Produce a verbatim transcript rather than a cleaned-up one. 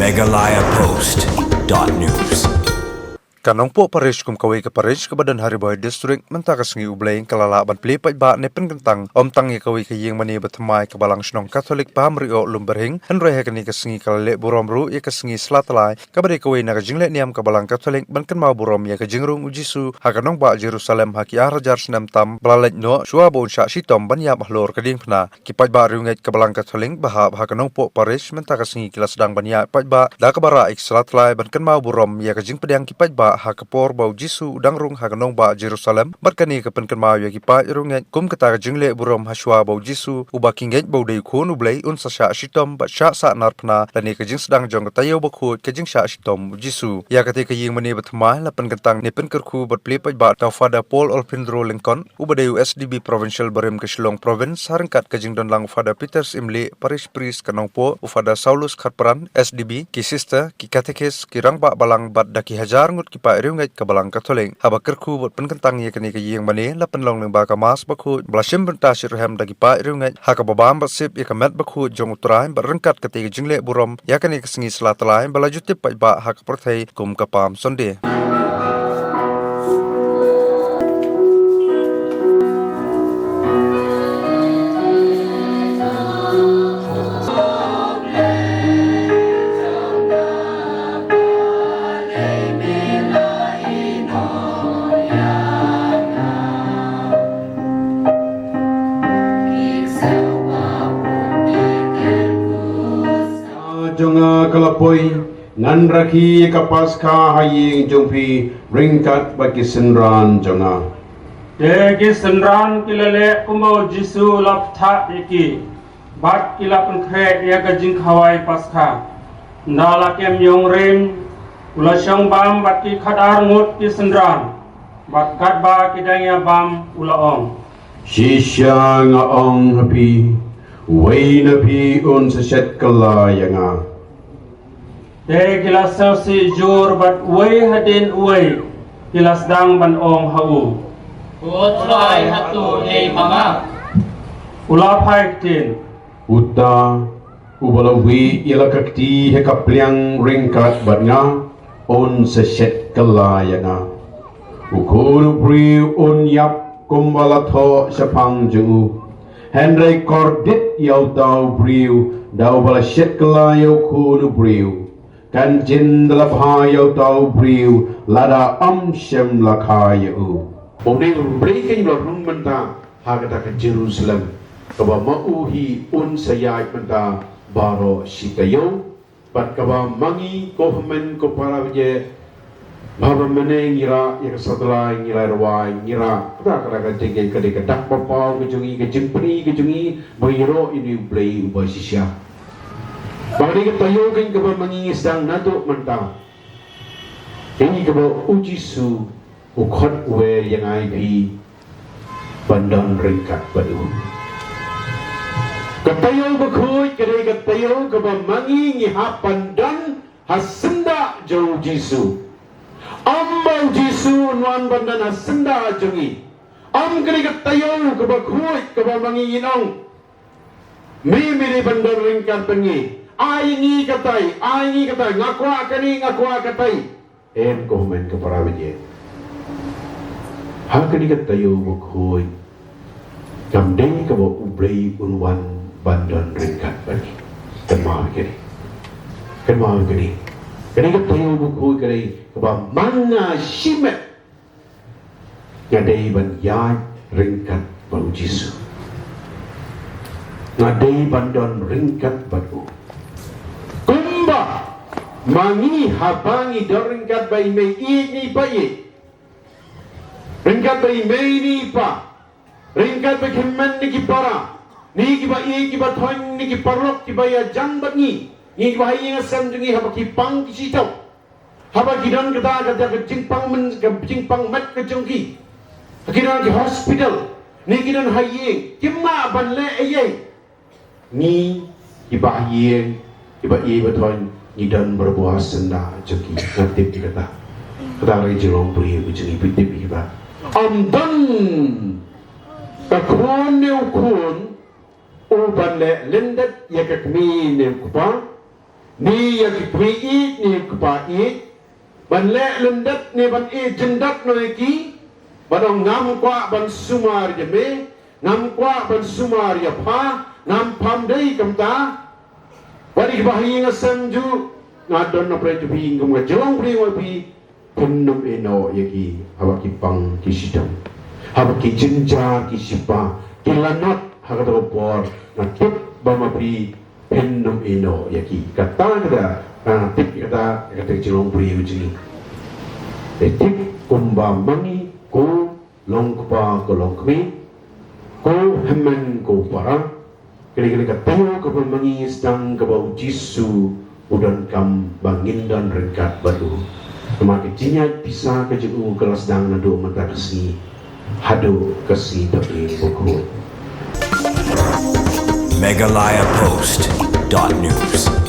Meghalaya Post dot news. Ka Nongpoh Parish kum kawei ka parish kaba don ha Ri Bhoi District, mynta ka sngi U Blei ka la lah ban plie paidbah ne pynkyntang ym tang ïa kawei ka ïing mane bathymmai ka Balang Shnong Katholik Pamriok Lumbyrhing, hynrei ha kane ka sngi ka la leh burom ruh ïa ka sngi Sla Tlai kaba dei kawei na ka jingleh niam ka Balang Katholik ban kynmaw burom ïa ka jingrung U Jisu ha ka nongbah Jerusalem ha ki ar hajar snem tam ba la leit noh shuwa ba un shah shitom ban ïap halor ka diengphna. Ki paidbah riewngeit ka Balang Katholik ba hap ha ka Nongpoh Parish mynta ka sngi ki la sdang ban ïaid paidbah da kaba rah ïa ki sla tlai ban kynmaw burom ïa ka jingpdiang ki paidbah ha ka por ba U Jisu u dang rung ha ka nongbah Jerusalem. Bad kane ka pynkynmaw ïa ki paid riewngeit kum kata ka jingleh burom ha shuwa ba U Jisu uba ki ngeit ba u dei u Khun U Blei un sa shah shitom bad shah sahnarphna lane ka jingsdang jong ka taïew bakhuid ka jingshah shitom U Jisu. Ïa kata ka ïing mane bathymmai la pynkyntang ne pynkyrkhu bad plie paidbah da u Father Paul Olphindro Lyngkot, uba dei u S D B Provincial barim ka Shillong Province, ha ryngkat ka jingdon lang u Father Peter Syiemlieh, Parish Priest ka Nongpoh, u Father Saulus Kharpran, S D B, ki sister, ki katekis, ki rangbah balang bad da ki hajar ngut ki paid riewngeit ka Balang Katholik. Haba kyrkhu bad pynkyntang ïa kane ka ïing mane, la pynlong lyngba ka Mass bakhuid ba la shim bynta shitrhem da ki paid riewngeit ha kaba bam bad sip ïa ka met bakhuid jong U Trai bad ryngkat kata ka jingleh burom ïa kane ka sngi Sla Tlai ba la ju tip paidbah ha ka pyrthei kum ka Palm Sunday. Jong nga ka la poi, ngan rakhe ïa ka Paskha ha ïing jong phi ryngkat bad ki synran jong nga. Te ki synran ki la leh kumba U Jisu u la pynthah ïa ki, bad ki la pynkhreh ïa ka jingkhawai Paskha. Ynda la kem ïong rim, u la shong bam bad ki khatar ngut ki synran, bad katba ki dang ïa bam u la ong: Shisha nga ong ha phi, uwei na phi un sa shet kylla ïa nga. Te ki la sngewsih jur bad uwei hadien uwei ki la sdang ban ong ha u: Ko Trai, hato dei ma nga? U la phai ktien: Uta uba la wieh ïa la ka kti ha ka pliang ryngkat bad nga, un sa shet kylla ïa nga. U Khun u briew un ïap kumba la thoh shaphang jong u. Hynrei kordit ïa uta u briew da uba la shet kylla ïa U Khun u briew. Kan jin da la bha ïa uta u briew lada ym shym la kha ïa u. Une U Blei keiñ ba la rung mynta ha kata ka Jerusalem, kaba ma u hi un sa ïaid mynta baroh shi taïew. Bad kaba ma ngi ko hynmen ko para bangeit, haba mynne ngi rah ïa ka Sla Tlai, ngi la rwai, ngi rah, kata, kata ka jingngeit ka dei ka dak ba paw ka jong ngi, ka jingpyni ka jong ngi ba ngi ïaroh ïa une U Blei uba shisha. Ba ka dei ka taïew keiñ kaba ma ngi ngi sdang naduh mynta. Keiñ kaba U Jisu u khot, u wer ïa nga ïa phi ban don ryngkat bad u. Ka taïew bakhuid ka dei ka taïew kaba ma ngi ngi hap ban don ha syndah jong U Jisu. Ym ba U Jisu un wan ban don ha syndah jong ngi. Ym, ka dei ka taïew kaba khuid kaba ma ngi ngin ong: Me, me dei ban don ryngkat bad ngi. Ai ngi katai, ai ngi katai. Nga kwah kane, nga kwah katai. Em ko hynmen ko para bangeit, ha kane ka taïew bakhuid kam dei kaba U Blei un wan ban don ryngkat bad ngi. Kynmaw ïa kane. Kynmaw ïa kane. Kane ka taïew bakhuid ka dei kaba ma nga shimet nga dei ban ïaid ryngkat bad U Jisu. Nga dei ban don ryngkat bad u. Kumba ma ngi, haba ngi don ryngkat bad i mei ïeit ne i pa ïeit, ryngkat bad i mei ne i pa, ryngkat bad ki hynmen ne ki para, ne kiba ïeit kiba thoiñ ne ki paralok kiba ïa jan bad ngi, ngi kiba ha ïing ha sem jong ngi, haba ki pang ki shitom, haba ki don kata, kata ka jingpang myn, ka jingpang met ka jong ki, ki don ki hospital, ne ki don ha ïing, kim lah ban leh ei ei. Ngi kiba ha ïing, kiba ïeit ba thoiñ, ngi don barabor ha syndah jong ki. Nga tip ïa kata. Kata ka dei jinglong briew ka jong ngi, phi tip ïa kata. Ym don ka khun ne u khun u ban leh lyndet ïa ka kmie ne u kpa, Ne ïa ki kmie ïeit ne ki kpa ïeit, ban leh lyndet ne ban ïeit jyndat noh ïa ki, ban ong ngam kwah ban sumar ïa me, ngam kwah ban sumar ïa pha, ngam pham dei kumta. Bad ïa kiba ha ïing ha sem ju, nga don na pyrshah jong phi, kum ka jinglong briew jong phi, phin ym ïeh noh ïa ki haba ki pang ki shitom, haba ki jynjar ki shipa, ki lanot ha kata ka por, nga tip ba ma phi phin ym ïeh noh ïa ki. Kata kata, nga tip ïa kata, ïa kata ka jinglong briew jong ngi. Te tip kumba ma ngi, ko long kpa ko long kmie, ko hynmen ko para, kane kane ka taïew kaba ma ngi sdang kaba u Jisu u donkam ba ngin don ryngkat bad u. Namar ka jingïaid pisa ka jong u ka la sdang naduh mynta ka sngi haduh ka sngi Bakhuid. Meghalaya Post dot news.